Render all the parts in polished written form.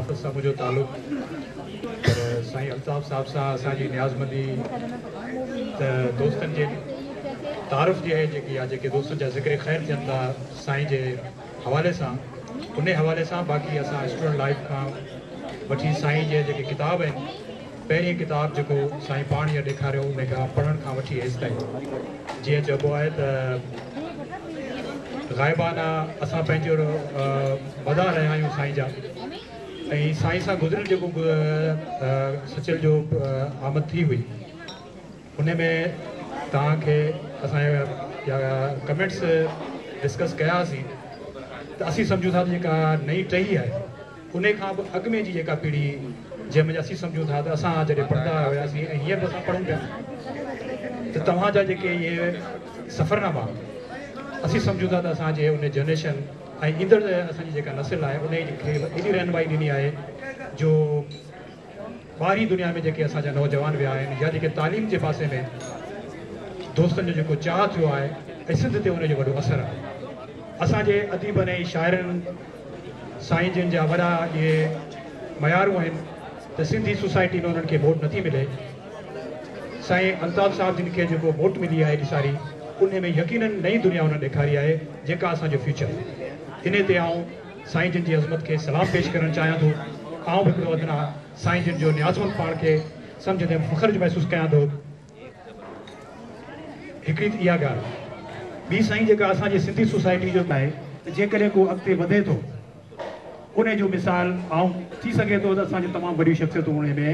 صحافت سان منهنجو تعلق، پر سائين الطاف صاحب سان اسان جي نيازمندي ته دوستن جي تعارف جي آهي جيڪي يا جيڪي دوستن جا ذڪر خير ٿين ٿا سائين جي حوالي سان، انهي حوالي سان. باقي اسان اسٽوڊنٽ لائيف کان وٺي سائين جي جيڪي ڪتاب آهن، پهرين ڪتاب جيڪو سائين پاڻ هينئر ڏيکاريو ان کان پڙهڻ کان وٺي هيستائين، جيئن چئبو آهي ته غائبانه اسان پنهنجو مداح رهيا آهيون سائين جا، ۽ سائين سان گذريل جيڪو سچل جو آمد ٿي هئي ان ۾ توهان کي اسان جا ڪمينٽس ڊسڪس ڪياسين ته اسين سمجهون ٿا ته جيڪا نئين ٽهي آهي ان کان به اڳ ۾ جي جيڪا پيڙهي، جنهن ۾ اسين سمجهون ٿا ته اسان جڏهن پڙهندا هياسين ۽ هينئر به اسان پڙهون پيا، ته توهان جا جيڪي اهي سفرناما، اسين سمجهون ٿا ته اسان جي ان جنريشن ۽ ايندڙ اسان جي جيڪا نسل آهي ان کي ايڏي رهنمائي ڏني آهي جو ٻاهرين دنيا ۾ جيڪي اسان جا نوجوان ويا آهن يا جيڪي تعليم جي پاسي ۾ دوستن جو جيڪو چاهه ٿيو آهي ۽ سنڌ تي ان جو وڏو اثر آهي. اسان جي اديبن ۽ شاعرن سائين جن جا وڏا اهي معيارون آهن ته سنڌي سوسائٽي ۾ انهن کي موٽ نٿي ملي. سائين الطاف صاحب جن کي جيڪو موٽ ملي آهي ايڏي ساري، انهي ۾ يقينن نئين دنيا انهن ڏيکاري آهي جيڪا اسان جو فيوچر آهي. انهي تي آئون سائين جن جي عظمت کي سلام پيش ڪرڻ چاهيان ٿو. آئون به هڪڙو ادنيٰ سائين جن جو نيازمند پاڻ کي سمجهندي فخر جو محسوس ڪيان ٿو. هڪڙي ته اها ڳالهه، ٻي سائين جيڪا اسان جي سنڌي سوسائٽي جو آهي ته جيڪڏهن ڪو اڳتي وڌي ٿو انهي جو مثال آئون ٿي سگهي ٿو ته اسان جون تمام وڏيون شخصيتون انهي ۾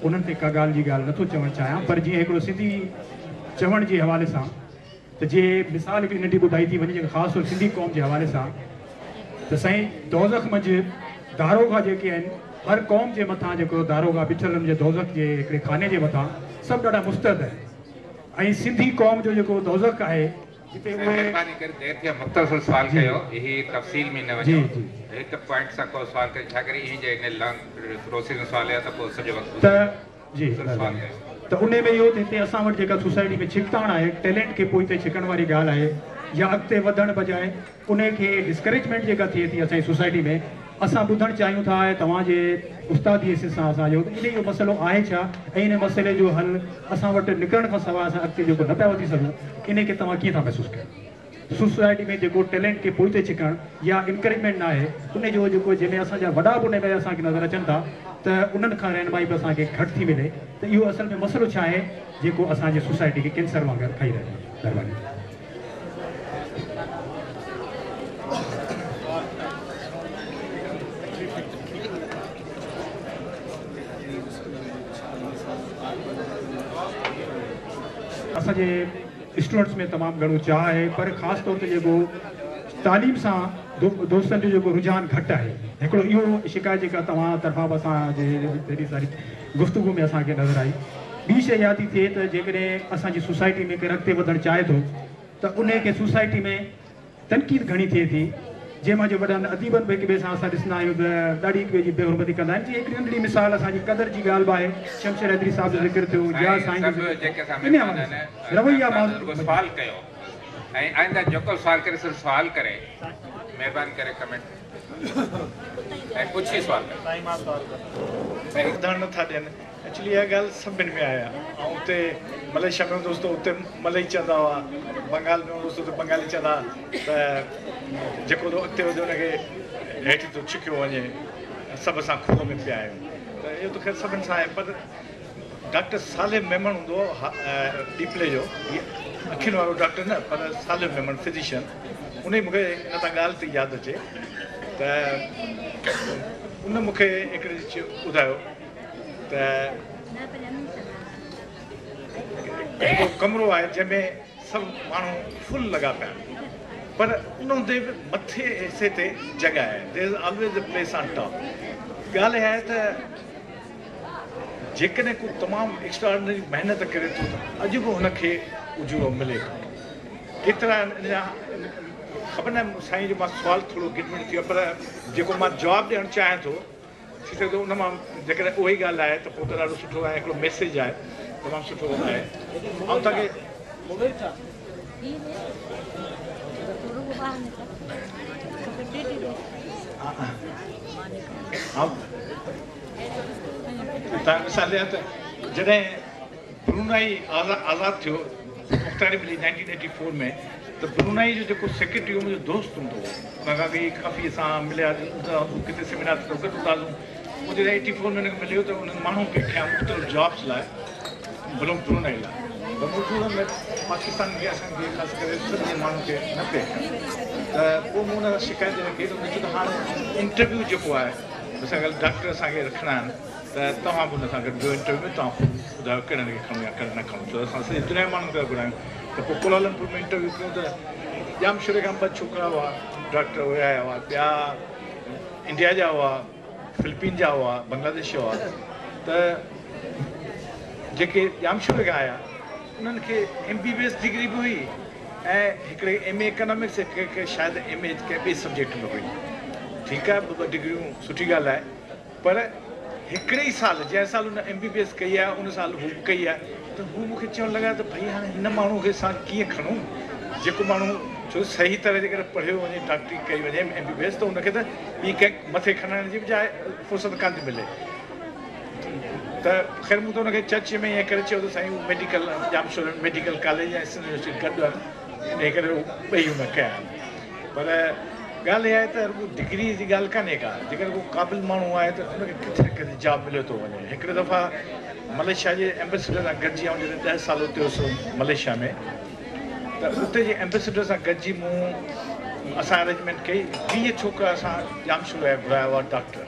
انهن تي ڪا ڳالهه جي ڳالهه نٿو چوڻ چاهيان، پر جيئن هڪڙو سنڌي چوڻ جي حوالي سان ته جي مثال هڪڙي ننڍي ٻڌائي ٿي وڃي جيڪا خاص طور سنڌي قوم جي حوالي سان ته سائين دوزخ منجهه داروغا جيڪي آهن، هر قوم جي مٿان جيڪو داروغا بيٺل ان جي دوزخ جي هڪڙي خاني جي مٿان سڀ ڏاڍا مستعد آهن ۽ سنڌي قوم جو جيڪو دوزخ آهي جتي سائين اهي مهرباني ڪري دير ٿي آ مختصر سوال جي ڪيو هي تفصيل ۾ نه جي وڃو جي هڪ پوائنٽ سان ڪو سوال ڪريو ڇا ڪري ايئن جي هن لانگ پروسيس ۾ سوال آيا ته پوء سڄو وقت ته گذري ويندو. جي مختصر سوال مهرباني ڪيو. ته انهي ۾ اهو ته هتي اسان وٽ جيڪا سوسائٽي ۾ ڇڪتاڻ آهي، ٽيلنٽ کي پوئتي ڇڪڻ واري ڳالهه آهي يا اڳتي وڌڻ بجاء انهي کي ڊسڪريجمينٽ جيڪا ٿئي ٿي اسان جي سوسائٽي ۾، اسان ٻڌڻ چاهيون ٿا ۽ توهان جي استادي حيثيت سان اسان جو ته انهي جو مسئلو آهي ڇا ۽ انهي مسئلي جو حل اسان وٽ نڪرڻ کان سواء اسان اڳتي جيڪو نه پيا وڌي سگهون انهي کي توهان ڪيئن ٿا محسوس ڪيو؟ سوسائٽي ۾ جيڪو ٽيلنٽ کي پوئتي ڇڪڻ يا انڪريجمينٽ نه آهي انهي جو جيڪو جنهن ۾ اسان جا وڏا به انهي ۾ اسان کي نظر اچن ٿا ته انهن کان رهنمائي به اسان کي گهٽ ٿي ملي ته اهو اصل ۾ مسئلو ڇا آهي جيڪو اسان جي سوسائٽي کي ڪينسر وانگر کائي رهيو آهي. مهرباني. اسان جي اسٽوڊنٽس ۾ تمام گهڻو چاهه آهي پر خاص طور تي جيڪو تعليم سان دوستن جو جيڪو رجحان گهٽ آهي، هڪڙو اهو شڪايت جيڪا توهان طرفان به اسان جي ايڏي ساري گفتگو ۾ اسان کي نظر آئي. ٻي شيء اها ٿي ٿئي ته جيڪڏهن اسان جي سوسائٽي ۾ ڪير اڳتي وڌڻ چاهي ٿو ته انهي کي سوسائٽي ۾ تنقيد گهڻي ٿئي ٿي، جنهن مان جو وڏن اديبن به هڪ ٻئي سان اسان ڏسندا آهيون ته ڏاڍي هڪ ٻئي جي بي حرمتي ڪندا آهن. جيئن هڪڙي ننڍڙي مثال اسان جي قدر جي ڳالهه به آهي، شمشير حيدري صاحب جو ذڪر ٿيو يا سائين سائين جو سڀ ذڪر ٿيو، جيڪي اسان انهي مهمان حوالي آهن سان رويا توهان رڳو سوال ڪيو ۽ آئنده جيڪو سوال ڪري صرف سوال ڪري مهرباني ڪري ڪمينٽ ۽ پڇي سوال ڪري. سائين مان سوال ڪندس. وڌڻ نٿا ڏين. ايڪچولي اها ڳالهه سڀن ۾ آهي. آئون اتي ملائيشيا ۾ هوندو هوس ته اتي ملئي چوندا هئا، بنگال ۾ هوندو هوس ته اتي بنگالي چوندا هئا ته جيڪو ٿو اڳتي وڌي ان کي هيٺ ٿو ڇڪيو وڃي، سڀ اسان کوهه ۾ پيا آهيون. ته اهو ته خير سڀن سان آهي پر ڊاڪٽر صالح ميمڻ هوندو هو ڏيپلي جو، هي اکين وارو ڊاڪٽر نه پر صالح ميمڻ فزيشن، انهي مون کي ان تان ڳالهه ٿي ياد اچي ته ان مون کي هڪڙي ٻڌايو ته هڪڙو ڪمرو آهي جنهن ۾ سڀ ماڻهو فل لڳا پيا آهن پر ان هوندي به مٿي حصي تي جڳهه آهي، there is always a place on top. ڳالهه اها آهي ته جيڪڏهن ڪو تمام ايڪسٽرا آرڊنري محنت ڪري ٿو ته اڄ به هن کي اجورو ملي ٿو. ڪيترا ان جا خبر ناهي سائين جو مان سوال ٿورو گڊمڊ ٿي ويو پر جيڪو مان جواب ڏيڻ چاهيان ٿو ٿي سگهي ٿو ان مان جيڪڏهن اها ئي ڳالهه آهي ته پوء ته ڏاڍو سٺو آهي هڪڙو ميسيج آهي تمام سٺو آهي آئون توهان کي توهان مثال ڏيان ته جڏهن برونائي آزاد ٿيو، مختياري ملي 1984 ۾، ته برونائي جو جيڪو سيڪريٽري هو منهنجو دوست هوندو هو. ان کان اڳ ئي ڪافي اسان مليا ڪٿي سيمينار تي گڏ هوندا هئاسون. پوء جڏهن 84 ۾ هن کي مليو ته انهن ماڻهو پئي کنيا مختلف جابس لاء برونائي لاء، پر مون ڏٺو ته پاڪستان کي اسان کي خاص ڪري سنڌ جي ماڻهن کي نه پئي کنيو. ته پوء مون ان سان شڪايت جڏهن ڪئي ته هن چيو ته هاڻ انٽرويو جيڪو آهي مثال ڳالهه ڊاڪٽر اسان کي رکڻا آهن ته توهان به ان سان گڏ ويهو انٽرويو ۾ توهان خود ٻڌايو ڪهڙن کي کڻون يا ڪهڙن نه کڻون، ڇو ته اسان سڄي دنيا جي ماڻهن کي گهرايون. ته پوء ڪولالمپور ۾ انٽرويو ڪيون ته ڄامشوري کان ٻه ڇوڪرا هئا ڊاڪٽر، اهي آيا هئا، ٻيا انڊيا جا هئا، فلپين جا هئا، بنگلاديش جا هئا. ته جيڪي ڄامشوري کان آيا انهن کي M B B S degree به هئي ۽ هڪڙي ايم اي اڪنامڪس هڪ کي شايد ايم اي ڪنهن ٻئي سبجيڪٽ ۾ هئي. ٺيڪ آهي ٻه ٻه ڊگريون سٺي ڳالهه آهي پر هڪڙي ئي سال جنهن سال هن ايم بي بي ايس ڪئي آهي ان سال هو به ڪئي آهي. ته هو مون کي چوڻ لڳا ته ڀئي هاڻي هن ماڻهو کي اسان ڪيئن کڻون جيڪو ماڻهو ڇو صحيح طرح جيڪڏهن پڙهيو وڃي ڊاڪٽري ڪئي وڃي ايم بي بي ايس ته ان کي ته ٻي ڪنهن مٿي کڻڻ جي به جاء فرصت ڪانه ٿي ملي. ته خير مون ته ان کي چرچ ۾ ائين ڪري چيو ته سائين هو ميڊيڪل ڄامشوري ۾ ميڊيڪل ڪاليج ۽ سنڌ يونيورسٽي گڏ آهن انهي ڪري هو ٻئي هن ڪيا آهن. پر ڳالهه اها آهي ته رڳو ڊگري جي ڳالهه ڪانهي ڪا، جيڪڏهن ڪو قابل ماڻهو آهي ته ان کي ڪٿي نه ڪٿي جاب مليو ٿو وڃي. هڪڙي دفعا ملائيشيا جي ايمبيسڊر سان گڏجي آئون جڏهن 10 سال اتي هوس ملائيشيا ۾ ته اتي جي ايمبيسڊر سان گڏجي مون اسان ارينجمينٽ ڪئي 20 ڇوڪرا اسان ڄامشوري جا گهرايا هئا ڊاڪٽر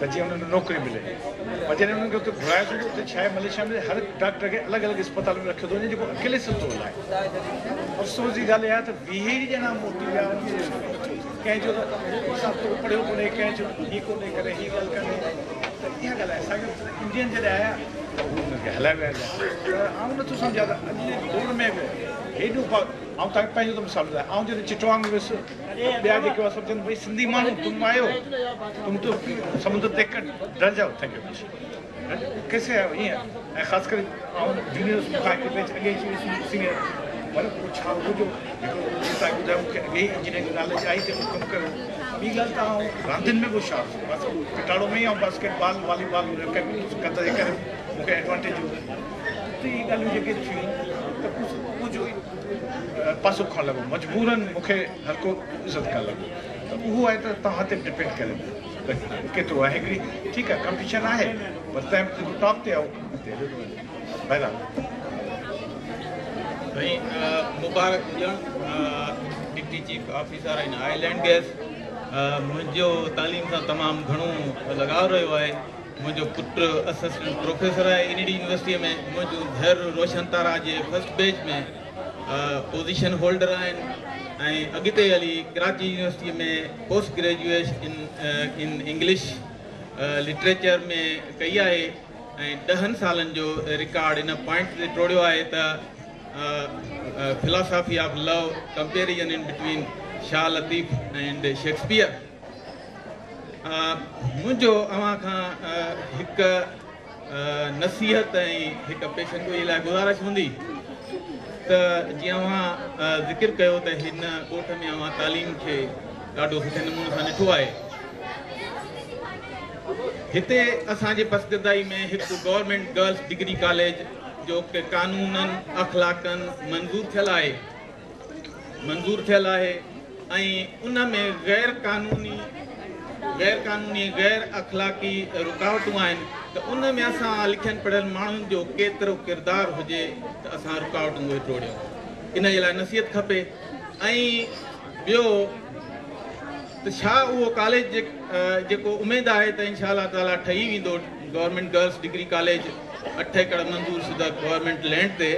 ته جيئن انهن کي نوڪري ملي. پر جڏهن انهن کي اتي گهرايوسين ته اتي ڇا آهي ملائيشيا ۾ هر ڊاڪٽر کي الڳ الڳ اسپتال ۾ رکيو ٿو وڃي جيڪو اڪيلي سر ٿو هلائي. افسوس جي ڳالهه اها آهي ته 20 ئي ڄڻا موٽي ويا انهن کي ڪجهه نه ٿيو. ڪنهن چيو ته اسان تو پڙهيو ڪونهي، ڪنهن چيو ته هي ڪونهي ڪري هي ڳالهه ڪانهي. ته اها ڳالهه آهي. ساڳيو انڊين جڏهن آيا ته هو انهن کي هلائي ويا. ته آئون نٿو سمجهان ته اڄ جي دور ۾ به هيڏو آئون توهان کي پنهنجو ٿو مثال ٻڌايان. آئون جڏهن چٽوانگ ويس ٻيا جيڪي هئا سڀ چون ڀئي سنڌي ماڻهو تم آيو تم تو سمندر ديک ڪر ڊر جائو thank you ڪيسي آيو ائين ۽ خاص ڪري آئون جونيئر هوس مون کان هڪ بيچ اڳي اچي ويس سينيئر پر پوء ڇا هو جو هڪڙو جيئن توهان کي ٻڌايو مون کي اڳي ئي انجنيئرنگ جو ناليج آئي ته مون ڪم ڪيو. ٻي ڳالهه ته آئون راندين ۾ به هوشيار هوس بس پيٽارو ۾ ئي آئون باسڪيٽ بال والي بال قد جي ڪري مون کي ايڊوانٽيج هو. اتي اهي ڳالهيون جيڪي ٿيون ته ڪجهه منهنجو پاسو کڻڻ لڳو مجبورن مون کي هر ڪو عزت ڪرڻ لڳو ته اهو آهي ته توهان تي ڊپينڊ ڪري ٿو ته ڪيترو آهي هڪڙي ٺيڪ آهي ڪمپٽيشن آهي پر تنهن به جيڪو ٽاپ تي آهي اهو اڳتي هليو ٿو وڃي بهرحال. سائين مبارڪ هجڻ deputy chief officer in oil and gas منهنجو تعليم سان تمام گهڻو لڳاء رهيو آهي. منهنجو پٽ اسسٽنٽ پروفيسر آهي اين اي ڊي يونيورسٽيء ۾، منهنجون ڌيئر روشن تارا جي فرسٽ بيچ ۾ پوزيشن هولڊر آهن ۽ اڳتي هلي ڪراچي يونيورسٽيء ۾ post graduation in English literature ۾ ڪئي آهي ۽ ڏهن سالن جو رڪارڊ ان پوائنٽ تي ٽوڙيو آهي ته philosophy of love comparison in between Shah Latif and Shakespeare. منهنجو اوهان کان هڪ نصيحت ۽ هڪ پيشن گوئي لاء گذارش هوندي ته جيئن اوهان ذڪر ڪيو ته هن ڳوٺ ۾ اوهان تعليم کي ڏاڍو سٺي نموني سان ڏٺو آهي. هتي اسان جي پسگردائي ۾ هڪ گورنمينٽ گرلس ڊگري ڪاليج جو قانونن اخلاقن منظور ٿيل آهي. منظور ٿيل آهي ۽ ان ۾ غير قانوني غير قانوني غير اخلاقي رڪاوٽون آهن ته ان ۾ اسان لکيل پڙهيل ماڻهن جو ڪيترو ڪردار هجي ته اسان رڪاوٽون اهي ٽوڙيون ان جي لاء نصيحت کپي ۽ ٻيو ته ڇا اهو ڪاليج جيڪو اميد آهي ته انشاء الله تعالي ٺهي ويندو گورنمينٽ گرلس ڊگري ڪاليج 8 ايڪڙ منظور شده گورنمينٽ لينڊ تي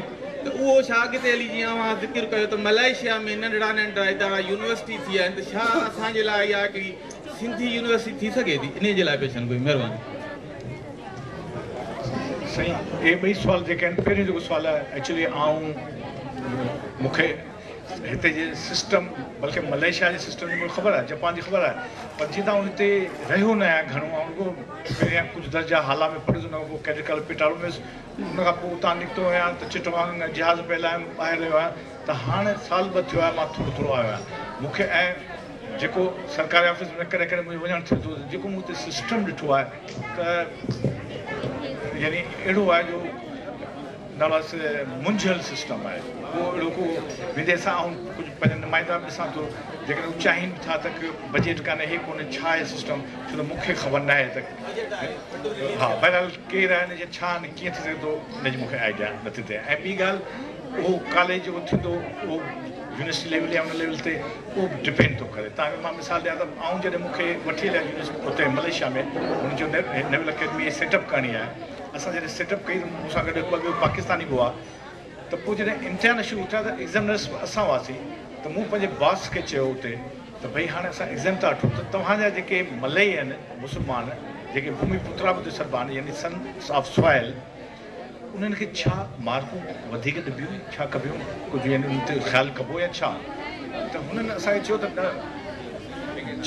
ته اهو ڇا اڳتي هلي جيئن اوهان ذڪر ڪيو ته ملائيشيا ۾ ننڍڙا ننڍڙا ادارا يونيورسٽي ٿي آهن ته ڇا اسان جي لاء اها هڪڙي سنڌي يونيورسٽي ٿي سگهي ٿي انهي جي لاء پيشن گوئي مهرباني. سائين اهي ٻئي سوال جيڪي آهن پهريون جيڪو سوال آهي ايڪچولي آئون مون کي هتي جي سسٽم بلڪه ملائيشيا جي سسٽم جي مونکي خبر آهي جپان جي خبر آهي پر جيئن ته آئون هتي رهيو نه آهيان گهڻو آئون رڳو پهريان ڪجهه درجا هالا ۾ پڙهيس ان کان پوء ڪيڊٽ ڪاليج پيٽارو ۾ ويس ان کان پوء اتان نڪتو آهيان ته چٽگانگ جهاز پيل آهيم ٻاهر رهيو آهيان ته هاڻ سال ٻه ٿيو آهي مان ٿورو ٿورو آيو آهيان مونکي ۽ جيڪو سرڪاري آفيس ۾ ڪڏهن ڪڏهن منهنجو وڃڻ ٿئي ٿو جيڪو مون اتي سسٽم ڏٺو آهي ته يعني اهڙو آهي جو نواز منجهيل سسٽم آهي اهو اهڙو ڪو ويندي سان آئون ڪجهه پنهنجا نمائندا به ڏسان ٿو جيڪڏهن هو چاهين به ٿا ته بجيٽ ڪانهي هي ڪونهي ڇا آهي سسٽم ڇو ته مون کي خبر ناهي ته ها بهرحال ڪير آهن يا ڇا آهن ڪيئن ٿي سگهي ٿو ان جي مون کي آئيڊيا نٿي ٿئي ۽ ٻي ڳالهه اهو ڪاليج جيڪو ٿيندو اهو يونيورسٽي ليول يا ان ليول تي اهو به ڊپينڊ ٿو ڪري. توهان کي مان مثال ڏيان ته آئون جڏهن مون کي وٺي هليا يونيورسٽي اتي ملائيشيا ۾ هن چيو نيول اڪيڊمي سيٽ اپ ڪرڻي آهي. اسان جڏهن سيٽ اپ ڪئي ته مون سان گڏ ٻه ٻيو پاڪستاني به هئا ته پوء جڏهن امتحان شروع ٿيا ته ايگزامنرس به اسان هئاسين ته مون پنهنجي باس کي چيو اتي ته ڀئي هاڻي اسان ايگزام ٿا وٺون ته توهان جا جيڪي ملئي آهن مسلمان جيڪي ڀومي پترا به اتي سڏبا آهن يعني سنس آف سوائل انهن کي ڇا مارڪون وڌيڪ ڏبيون ڇا ڪبيون ڪجهه يعني انهن تي خيال ڪبو يا ڇا ته هنن اسان کي چيو ته نه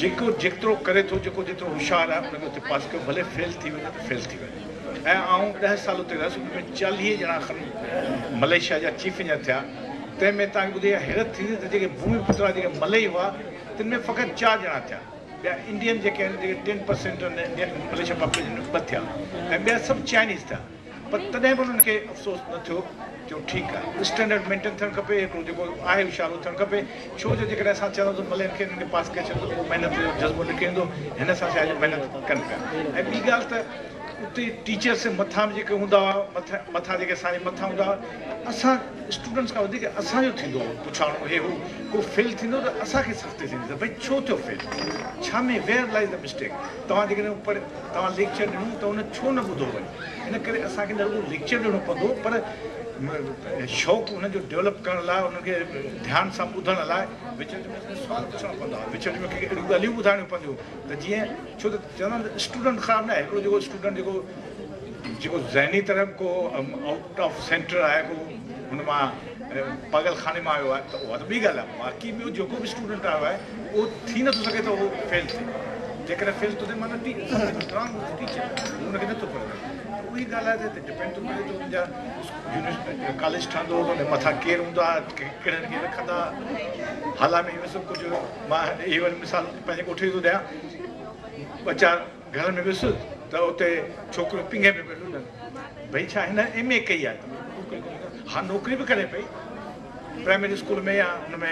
جيڪو جيترو ڪري ٿو جيڪو جيترو هوشيار آهي ان کي اتي پاس ڪيو ڀلي فيل ٿي وڃي ته فيل ٿي وڃي ۽ آئون 10 سال اتي رهيس ان ۾ 40 ڄڻا کن ملائيشيا جا چيف انجنيئر ٿيا تنهن ۾ توهان کي ٻڌي حيرت ٿيندي ته جيڪي ڀومي پترا جيڪي ملئي هئا تن ۾ فقط 4 ڄڻا ٿيا ٻيا انڊين جيڪي آهن جيڪي 10% آهن انڊين ملائيشيا پاپوليشن ۾ 2 ٿيا ۽ ٻيا سڀ چائنيز ٿيا پر تڏهن به انهن کي افسوس نه ٿيو چيو ٺيڪ آهي اسٽينڊرڊ مينٽين ٿيڻ کپي هڪڙو جيڪو آهي اشارو ٿيڻ کپي ڇو جو جيڪڏهن اسان چونداسين ته ملين کي انهن کي پاس ڪري ڇڏيو ته پوء محنت جو جذبو نڪري ويندو هن سان شايد محنت ڪن پيا ۽ ٻي ڳالهه ته اتي ٽيچرس مٿان به جيڪي هوندا هئا مٿان جيڪي اسان جي مٿان هوندا هئا اسان اسٽوڊنٽس کان وڌيڪ اسان جو ٿيندو هو پڇاڻو هي هو ڪو فيل ٿيندو ته اسان کي سختي ٿيندي ته ڀئي ڇو ٿيو فيل ڇا ۾ ويئر لائز the mistake توهان جيڪڏهن پڙهي توهان ليڪچر ڏنو ته ان ڇو نه ٻڌو وري ان ڪري اسان کي نه رڳو ليڪچر ڏيڻو پوندو پر شوق انهن جو ڊيولپ ڪرڻ لاء انهن کي ڌيان سان ٻڌڻ لاء وچ وچ ۾ سوال پڇڻا پوندا وچ وچ ۾ ڪي اهڙيون ڳالهيون ٻڌائڻيون پونديون ته جيئن ڇو ته چوندا آهن ته اسٽوڊنٽ خراب نه آهي هڪڙو جيڪو اسٽوڊنٽ جيڪو جيڪو ذهني طرح ڪو آئوٽ آف سينٽر آهي ڪو هن مان پاڳل خاني مان آيو آهي ته اها ته ٻي ڳالهه آهي باقي ٻيو جيڪو به اسٽوڊنٽ آيو آهي اهو ٿي نٿو سگهي ته اهو فيل ٿئي جيڪڏهن فيل ٿو ٿئي معنيٰ رانگ ٽيچر هو ان کي نٿو پڙهائي ته اها ڳالهه آهي ته هتي ڊپينڊ ٿو ڪري ته ان جا يونيورسٽي ڪاليج ٺهندو ته ان جي مٿان ڪير هوندا ڪهڙن کي رکندا هالا ۾ اهو سڀ ڪجهه مان اهو وري مثال پنهنجي ڳوٺ جو ٿو ڏيان ٻه چار گهرن ۾ ويس ته اتي ڇوڪريون پينگهي ۾ پيون لڏن. ڀئي ڇا هن ايم اي ڪئي آهي ته نوڪري ڪونهي ڪا. ها نوڪري به ڪري پئي. پرائمري اسڪول ۾ يا ان ۾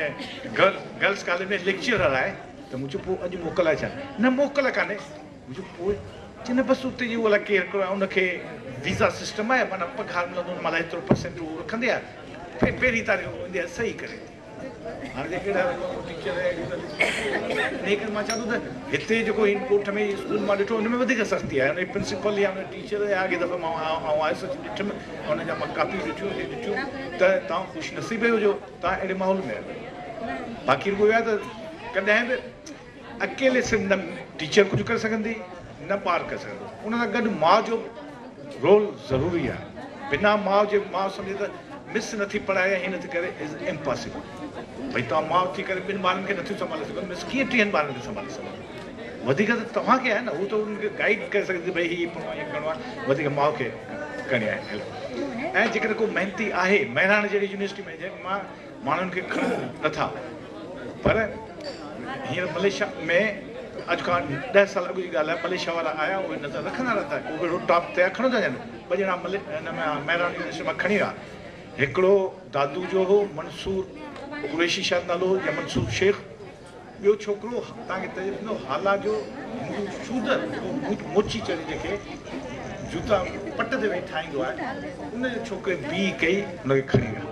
گرلس ڪاليج ۾ ليڪچرر آهي. ته مون چيو پوء اڄ موڪل آهي ڇا؟ نه موڪل ڪانهي. مون چيو پوء؟ چي نه بس اتي جي الائي ڪير هڪڙو آهي ان کي ويزا سسٽم آهي معنيٰ پگهار ملندو ان مهل ايترو پرسينٽ هو رکندي آهي پهرين تاريخ ايندي آهي صحيح ڪري ٿي. هاڻي جيڪي اهڙا ٽيچر اهڙيون ڳالهيون انهيء ڪري مان چوان ٿو ته هتي جيڪو هن ڳوٺ ۾ اسڪول مان ڏٺو ان ۾ وڌيڪ سختي آهي ان جي پرنسپل يا ان ٽيچر يا اڳي دفعي مان آئون آيس اچي ڏٺم ان جا مان ڪاپيون ڏٺيون هي ڏٺيون ته توهان خوش نصيب آهيو جو توهان اهڙي ماحول ۾ آهيو باقي رڳو اهو آهي ته ڪڏهن به اڪيلي سر نه ٽيچر ڪجهه ڪري سگهندي نه ٻار ڪري سگهندو ان سان گڏ ماء جو رول ضروري آهي بنا ماء جي ماء سمجهي ته مس نٿي پڙهائي يا هي نٿي ڪري از امپاسبل ڀئي توهان ماء ٿي ڪري ٻن ٻارن کي نٿيون سنڀالي سگهو مس ڪيئن ٽيهن ٻارن کي سنڀالي سگهندي وڌيڪ ته توهان کي آهي نه هو ته انهن کي گائيڊ ڪري سگهي ٿي ڀئي هي پڙهڻو آهي هي ڪرڻو آهي وڌيڪ ماء کي ڪرڻي آهي هيلپ ۽ جيڪڏهن ڪو محنتي آهي مهراڻ جهڙي يونيورسٽي ۾ جنهن مان ماڻهن کي کڻن نٿا پر هينئر ملائيشيا ۾ اڄ کان 10 سال اڳ جي ڳالهه آهي ملائيشيا وارا آيا اهي نظر رکندا رهندا ڪو به اهڙو ٽاپ تي کڻو ٿا وڃن ٻه ڄڻا هن ۾ مهراڻ يونيورسٽي مان کڻي ويا هڪڙو دادو جو هو منصور قريشي شايد نالو هو يا منصور شيخ ٻيو ڇوڪرو توهان کي تعجب ٿيندو هالا جو هندو شودر جيڪو موچي چڙهي جنهن کي جوتا پٽ تي ويهي ٺاهيندو آهي ان جي ڇوڪري بي اي ڪئي ان کي کڻي ويا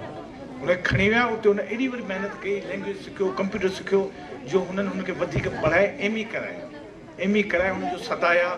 ان کي کڻي ويا اتي هن ايڏي وڏي محنت ڪئي لينگويج سکيو ڪمپيوٽر سکيو جو هنن هن کي وڌيڪ پڙهائي ايم اي ڪرائي ايم اي ڪرائي هن جو سدايا